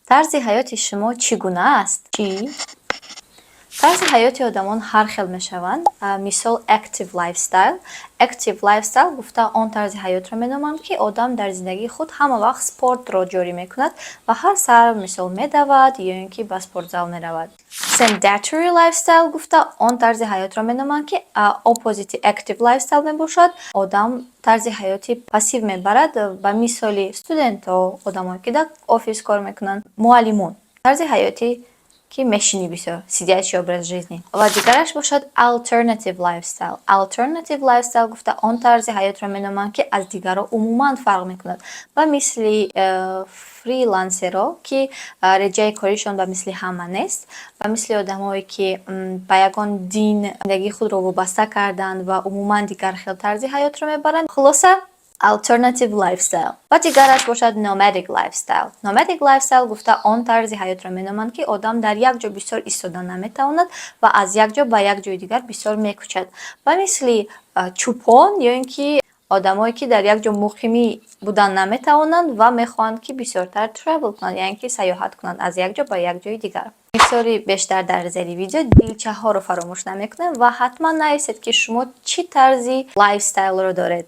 Тарзи ҳаёти шумо чӣ гуна аст? Чӣ? Тарзи ҳаёти одамон ҳар хел мешаванд. Мисол, active lifestyle. Active lifestyle гуфта он тарзи ҳаётро меноманд, ки одам дар зиндагии худ ҳама вақт спортро ҷорӣ мекунад ва ҳар саҳар, мисол, медавад ё ин ки ба спортзал меравад. Sedentary lifestyle гуфта он тарзи ҳаётро меноманд, ки opposite active lifestyle мебошад. Одам тарзи ҳаёти пассив мебарад, ба мисоли студентҳо, одамое ки дар офис кор мекунанд, муаллимон. Тарзи ҳаёти ки мешинӣ бисёр, сидячий образ жизни. Ва дигараш бошад alternative lifestyle. Alternative lifestyle гуфта он тарзи ҳаётро меноманд, ки аз дигарро умуман фарқ мекунад. Ба мисли фрилансерҳо, ки реҷаи коришон ба мисли ҳама нест, ба мисли одамое ки ба ягон дин зиндагии худро вобаста карданд ва умуман дигар хел тарзи ҳаётро мебаранд. Хулоса, alternative lifestyle. Ва дигараш бошад nomadic lifestyle. Nomadic lifestyle гуфта он тарзи ҳаётро меноманд, ки одам дар як ҷо бисёр истода наметавонад ва аз як ҷо ба як ҷои дигар бисёр мекӯчад. Ба мисли чӯпон ё ин ки одамое ки дар як ҷо муқимӣ будан наметавонанд ва мехоҳанд, ки бисёртар travel кунанд, яъне ки сайёҳат кунанд аз як ҷо ба як ҷои дигар. Миқдори бештар дар зери видео дилчаҳоро фаромӯш намекунем ва ҳатман нависед, ки шумо чӣ тарзи lifestyle ро доред.